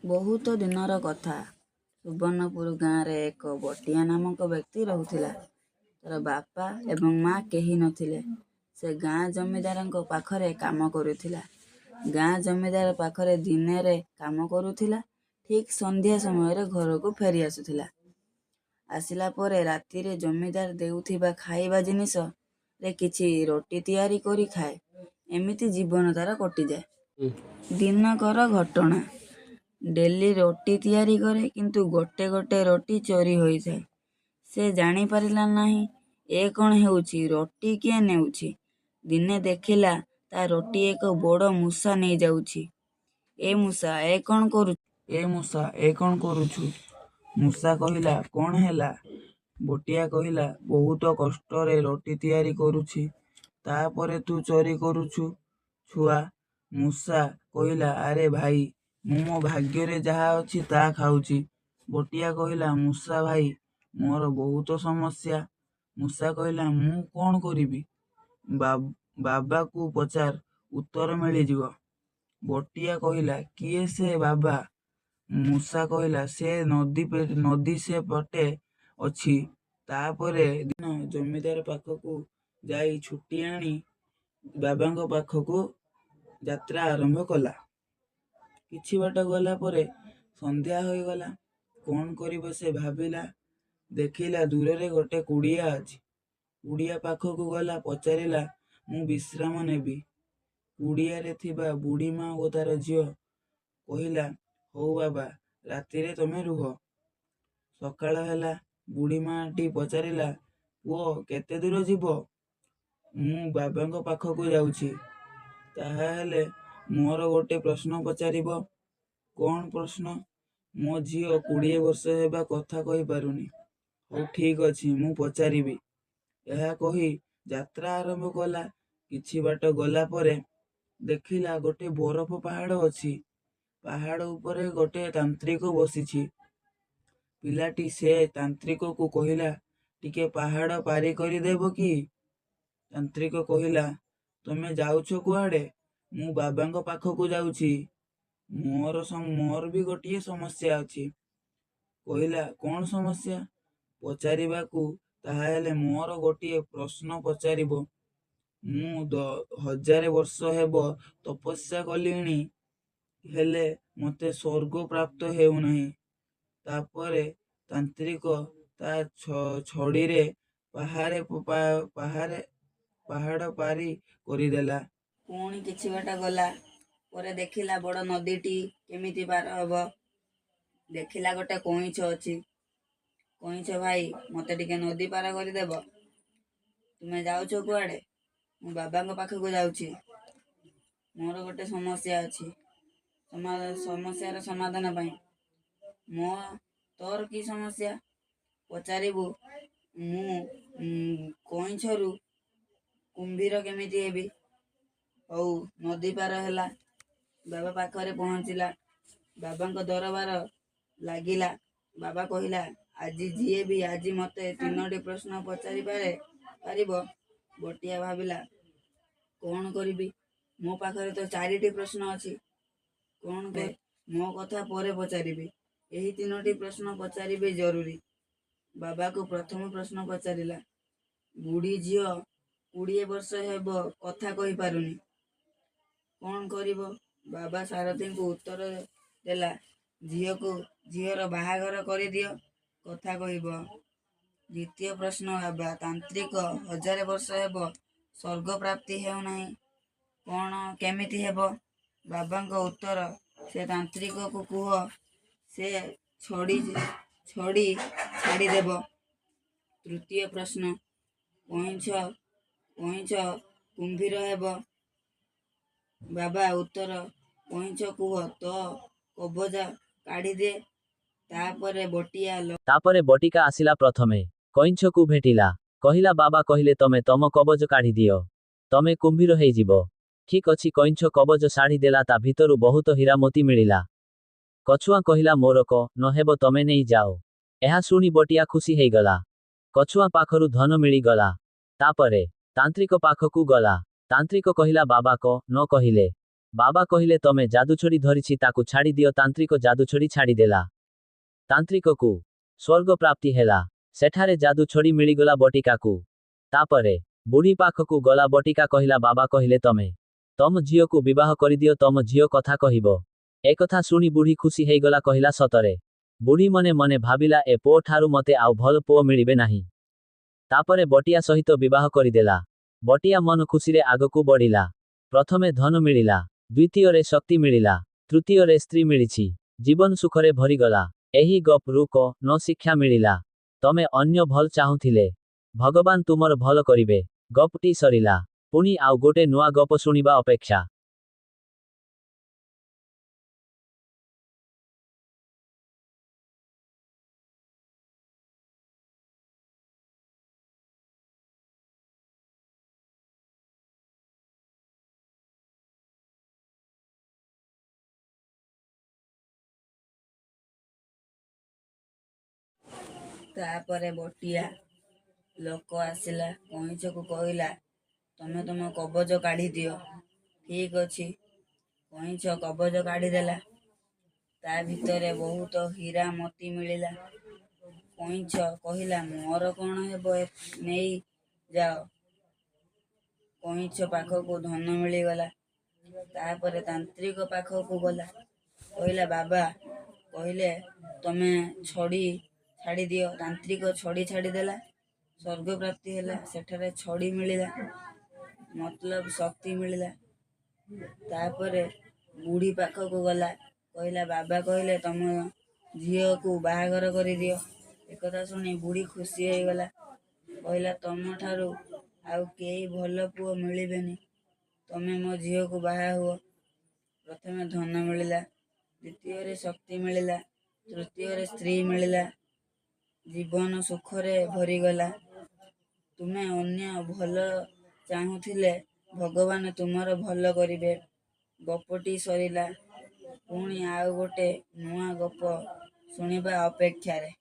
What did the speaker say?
ବହୁତ ଦିନର କଥା। ସୁବର୍ଣ୍ଣପୁର ଗାଁରେ ଏକ ବଟିଆ ନାମକ ବ୍ୟକ୍ତି ରହୁଥିଲା। ତା'ର ବାପା ଏବଂ ମା କେହି ନଥିଲେ। ସେ ଗାଁ ଜମିଦାରଙ୍କ ପାଖରେ କାମ କରୁଥିଲା। ଗାଁ ଜମିଦାର ପାଖରେ ଦିନରେ କାମ କରୁଥିଲା, ଠିକ୍ ସନ୍ଧ୍ୟା ସମୟରେ ଘରକୁ ଫେରି ଆସୁଥିଲା। ଆସିଲା ପରେ ରାତିରେ ଜମିଦାର ଦେଉଥିବା ଖାଇବା ଜିନିଷରେ କିଛି ରୋଟି ତିଆରି କରି ଖାଏ। ଏମିତି ଜୀବନ ତା'ର କଟିଯାଏ। ଦିନକର ଘଟଣା। ଡେଲି ରୋଟି ତିଆରି କରେ, କିନ୍ତୁ ଗୋଟେ ଗୋଟେ ରୋଟି ଚୋରି ହୋଇଥାଏ। ସେ ଜାଣିପାରିଲା ନାହିଁ ଏ କ'ଣ ହେଉଛି, ରୋଟି କିଏ ନେଉଛି? ଦିନେ ଦେଖିଲା ତା' ରୋଟି ଏକ ବଡ଼ ମୂଷା ନେଇଯାଉଛି। "ଏ ମୂଷା, ଏ କ'ଣ କରୁଛୁ? ଏ ମୂଷା, ଏ କ'ଣ କରୁଛୁ? " ମୂଷା କହିଲା, "କ'ଣ ହେଲା? " ବଟିଆ କହିଲା, "ବହୁତ କଷ୍ଟରେ ରୋଟି ତିଆରି କରୁଛି, ତା'ପରେ ତୁ ଚୋରି କରୁଛୁ, ଛୁଆ। " ମୂଷା କହିଲା, "ଆରେ ଭାଇ, ମୁଁ ମୋ ଭାଗ୍ୟରେ ଯାହା ଅଛି ତା' ଖାଉଛି। " ବଟିଆ କହିଲା, "ମୂଷା ଭାଇ, ମୋର ବହୁତ ସମସ୍ୟା। " ମୂଷା କହିଲା, "ମୁଁ କ'ଣ କରିବି? ବାବାକୁ ପଚାର, ଉତ୍ତର ମିଳିଯିବ। " ବଟିଆ କହିଲା, "କିଏ ସେ ବାବା? " ମୂଷା କହିଲା, "ସେ ନଦୀ ସେ ପଟେ ଅଛି। " ତା'ପର ଦିନ ଜମିଦାର ପାଖକୁ ଯାଇ ଛୁଟି ଆଣି ବାବାଙ୍କ ପାଖକୁ ଯାତ୍ରା ଆରମ୍ଭ କଲା। କିଛି ବାଟ ଗଲା ପରେ ସନ୍ଧ୍ୟା ହୋଇଗଲା। କ'ଣ କରିବ ସେ ଭାବିଲା। ଦେଖିଲା ଦୂରରେ ଗୋଟେ କୁଡ଼ିଆ ଅଛି। କୁଡ଼ିଆ ପାଖକୁ ଗଲା, ପଚାରିଲା, "ମୁଁ ବିଶ୍ରାମ ନେବି। " କୁଡ଼ିଆରେ ଥିବା ବୁଢ଼ୀମା ଓ ତା'ର ଝିଅ କହିଲା, "ହଉ ବାବା, ରାତିରେ ତମେ ରୁହ। " ସକାଳ ହେଲା। ବୁଢ଼ୀମାଟି ପଚାରିଲା, "ପୁଅ, କେତେ ଦୂର ଯିବ? " "ମୁଁ ବାବାଙ୍କ ପାଖକୁ ଯାଉଛି। " "ତାହାହେଲେ ମୋର ଗୋଟେ ପ୍ରଶ୍ନ ପଚାରିବ। " "କ'ଣ ପ୍ରଶ୍ନ? " "ମୋ ଝିଅ 20 ବର୍ଷ ହେବ କଥା କହିପାରୁନି। " "ହଉ, ଠିକ୍ ଅଛି, ମୁଁ ପଚାରିବି। " ଏହା କହି ଯାତ୍ରା ଆରମ୍ଭ କଲା। କିଛି ବାଟ ଗଲା ପରେ ଦେଖିଲା ଗୋଟେ ବରଫ ପାହାଡ଼ ଅଛି। ପାହାଡ଼ ଉପରେ ଗୋଟେ ତାନ୍ତ୍ରିକ ବସିଛି। ପିଲାଟି ସେ ତାନ୍ତ୍ରିକକୁ କହିଲା, "ଟିକେ ପାହାଡ଼ ପାରି କରିଦେବ କି? " ତାନ୍ତ୍ରିକ କହିଲା, "ତମେ ଯାଉଛ କୁଆଡ଼େ? " "ମୁଁ ବାବାଙ୍କ ପାଖକୁ ଯାଉଛି। ମୋର ବି ଗୋଟିଏ ସମସ୍ୟା ଅଛି। " କହିଲା, "କ'ଣ ସମସ୍ୟା ପଚାରିବାକୁ? ତାହାହେଲେ ମୋର ଗୋଟିଏ ପ୍ରଶ୍ନ ପଚାରିବ। ମୁଁ 1000 ବର୍ଷ ହେବ ତପସ୍ୟା କଲିଣି, ହେଲେ ମୋତେ ସ୍ୱର୍ଗ ପ୍ରାପ୍ତ ହେଉନାହିଁ। " ତା'ପରେ ତାନ୍ତ୍ରିକ ତା' ଛଡ଼ିରେ ପାହାଡ଼ ପାରି କରିଦେଲା। ପୁଣି କିଛି ବାଟ ଗଲା ପରେ ଦେଖିଲା ବଡ଼ ନଦୀଟି, କେମିତି ପାର ହେବ? ଦେଖିଲା ଗୋଟେ କଇଁଛ ଅଛି। "କଇଁଛ ଭାଇ, ମୋତେ ଟିକେ ନଦୀ ପାର କରିଦେବ? " "ତୁମେ ଯାଉଛ କୁଆଡ଼େ? " "ମୁଁ ବାବାଙ୍କ ପାଖକୁ ଯାଉଛି। ମୋର ଗୋଟେ ସମସ୍ୟା ଅଛି, ସମସ୍ୟାର ସମାଧାନ ପାଇଁ। " "ତୋର କି ସମସ୍ୟା ପଚାରିବୁ? " "ମୁଁ କଇଁଛରୁ କୁମ୍ଭୀର କେମିତି ହେବି? " ହଉ, ନଦୀ ପାର ହେଲା। ବାବା ପାଖରେ ପହଞ୍ଚିଲା। ବାବାଙ୍କ ଦରବାର ଲାଗିଲା। ବାବା କହିଲା, "ଆଜି ଯିଏ ବି ଆଜି ମୋତେ ତିନୋଟି ପ୍ରଶ୍ନ ପଚାରି ପାରିବ। " ବଟିଆ ଭାବିଲା, "କ'ଣ କରିବି? ମୋ ପାଖରେ ତ ଚାରିଟି ପ୍ରଶ୍ନ ଅଛି। କ'ଣ ମୋ କଥା ପରେ ପଚାରିବି। ଏହି ତିନୋଟି ପ୍ରଶ୍ନ ପଚାରିବି ଜରୁରୀ। " ବାବାକୁ ପ୍ରଥମ ପ୍ରଶ୍ନ ପଚାରିଲା, "ବୁଢ଼ୀ ଝିଅ 20 ବର୍ଷ ହେବ କଥା କହିପାରୁନି, କ'ଣ କରିବ? " ବାବା ସାରଥିଙ୍କୁ ଉତ୍ତର ଦେଲା, "ଝିଅର ବାହାଘର କରିଦିଅ, କଥା କହିବ। " ଦ୍ୱିତୀୟ ପ୍ରଶ୍ନ, ବାବା ତାନ୍ତ୍ରିକ 1000 ବର୍ଷ ହେବ ସ୍ୱର୍ଗ ପ୍ରାପ୍ତି ହେଉନାହିଁ, କ'ଣ କେମିତି ହେବ? ବାବାଙ୍କ ଉତ୍ତର, "ସେ ତାନ୍ତ୍ରିକକୁ କୁହ, ସେ ଛଡ଼ି ଛାଡ଼ିଦେବ। " ତୃତୀୟ ପ୍ରଶ୍ନ, କଇଁଛ କୁମ୍ଭୀର ହେବ? ବାବା ଉତ୍ତର, "କଇଁଛ କୁହ ତୋ କବଜ କାଢ଼ିଦେ। " ତା'ପରେ ବଟିଆ ତାପରେ ବଟିକା ଆସିଲା, ପ୍ରଥମେ କଇଁଛକୁ ଭେଟିଲା। କହିଲା, "ବାବା କହିଲେ ତମେ ତମ କବଜ କାଢ଼ିଦିଅ, ତମେ କୁମ୍ଭୀର ହେଇଯିବ। " ଠିକ ଅଛି, କଇଁଛ କବଜ କାଢ଼ି ଦେଲା। ତା ଭିତରୁ ବହୁତ ହୀରା ମୋତି ମିଳିଲା। କଛୁଆ କହିଲା, "ମୋର ନ ହେବ, ତମେ ନେଇ ଯାଅ। " ଏହା ଶୁଣି ବଟିଆ ଖୁସି ହେଇଗଲା। କଛୁଆ ପାଖରୁ ଧନ ମିଳିଗଲା। ତାପରେ ତାନ୍ତ୍ରିକ ପାଖକୁ ଗଲା। ତାନ୍ତ୍ରିକ କହିଲା, "ବାବା ନ କହିଲେ ବାବା କହିଲେ ତମେ ଯାଦୁଛଡ଼ି ଧରିଛି ତାକୁ ଛାଡ଼ି ଦିଅ। ତାନ୍ତ୍ରିକ ଯାଦୁଛଡ଼ି ଛାଡ଼ିଦେଲା। ତାନ୍ତ୍ରିକକୁ ସ୍ୱର୍ଗ ପ୍ରାପ୍ତି ହେଲା। ସେଠାରେ ଯାଦୁ ଛଡ଼ି ମିଳିଗଲା ବଟିକାକୁ। ତାପରେ ବୁଢ଼ୀ ପାଖକୁ ଗଲା ବଟିକା, କହିଲା ବାବା କହିଲେ ତମେ ତମ ଝିଅକୁ ବିବାହ କରିଦିଅ, ତମ ଝିଅ କଥା କହିବ। ଏକଥା ଶୁଣି ବୁଢ଼ୀ ଖୁସି ହେଇଗଲା, କହିଲା ସତରେ? ବୁଢ଼ୀ ମନେ ମନେ ଭାବିଲା ଏ ପୁଅ ଠାରୁ ମତେ ଆଉ ଭଲ ପୁଅ ମିଳିବେ ନାହିଁ। ତାପରେ ବଟିଆ ସହିତ ବିବାହ କରିଦେଲା। ବଟିଆ ମନ ଖୁସିରେ ଆଗକୁ ବଢ଼ିଲା। ପ୍ରଥମେ ଧନ ମିଳିଲା, ଦ୍ୱିତୀୟରେ ଶକ୍ତି ମିଳିଲା, ତୃତୀୟରେ ସ୍ତ୍ରୀ ମିଳିଛି। ଜୀବନ ସୁଖରେ ଭରିଗଲା। ଏହି ଗପରୁ ନ ଶିକ୍ଷା ମିଳିଲା? ତମେ ଅନ୍ୟ ଭଲ ଚାହୁଁଥିଲେ ଭଗବାନ ତୁମର ଭଲ କରିବେ। ଗପଟି ସରିଲା। ପୁଣି ଆଉ ଗୋଟେ ନୂଆ ଗପ ଶୁଣିବା ଅପେକ୍ଷା। ତାପରେ ବଟିଆ ଲୋକ ଆସିଲା, କଇଁଛକୁ କହିଲା ତମେ ତମ କବଜ କାଢ଼ିଦିଅ। ଠିକ୍ ଅଛି, କଇଁଛ କବଜ କାଢ଼ିଦେଲା। ତା ଭିତରେ ବହୁତ ହୀରା ମୋତି ମିଳିଲା। କଇଁଛ କହିଲା ମୋର କ'ଣ ହେବ, ନେଇ ଯାଅ। କଇଁଛ ପାଖକୁ ଧନ ମିଳିଗଲା। ତାପରେ ତାନ୍ତ୍ରିକ ପାଖକୁ ଗଲା, କହିଲା ବାବା କହିଲେ ତମେ ଛଡ଼ି ଛାଡ଼ିଦିଅ। ତାନ୍ତ୍ରିକ ଛଡ଼ି ଛାଡ଼ିଦେଲା। ସ୍ୱର୍ଗ ପ୍ରାପ୍ତି ହେଲା। ସେଠାରେ ଛଡ଼ି ମିଳିଲା, ମତଲବ ଶକ୍ତି ମିଳିଲା। ତାପରେ ବୁଢ଼ୀ ପାଖକୁ ଗଲା, କହିଲା ବାବା କହିଲେ ତମ ଝିଅକୁ ବାହାଘର କରିଦିଅ। ଏକଥା ଶୁଣି ବୁଢ଼ୀ ଖୁସି ହେଇଗଲା, କହିଲା ତମ ଠାରୁ ଆଉ କେହି ଭଲ ପୁଅ ମିଳିବେନି, ତମେ ମୋ ଝିଅକୁ ବାହା ହୁଅ। ପ୍ରଥମେ ଧନ ମିଳିଲା, ଦ୍ୱିତୀୟରେ ଶକ୍ତି ମିଳିଲା, ତୃତୀୟରେ ସ୍ତ୍ରୀ ମିଳିଲା। ଜୀବନ ସୁଖରେ ଭରିଗଲା। ତୁମେ ଅନ୍ୟ ଭଲ ଚାହୁଁଥିଲେ ଭଗବାନ ତୁମର ଭଲ କରିବେ। ଗପଟି ସରିଲା। ପୁଣି ଆଉ ଗୋଟେ ନୂଆ ଗପ ଶୁଣିବା ଅପେକ୍ଷାରେ।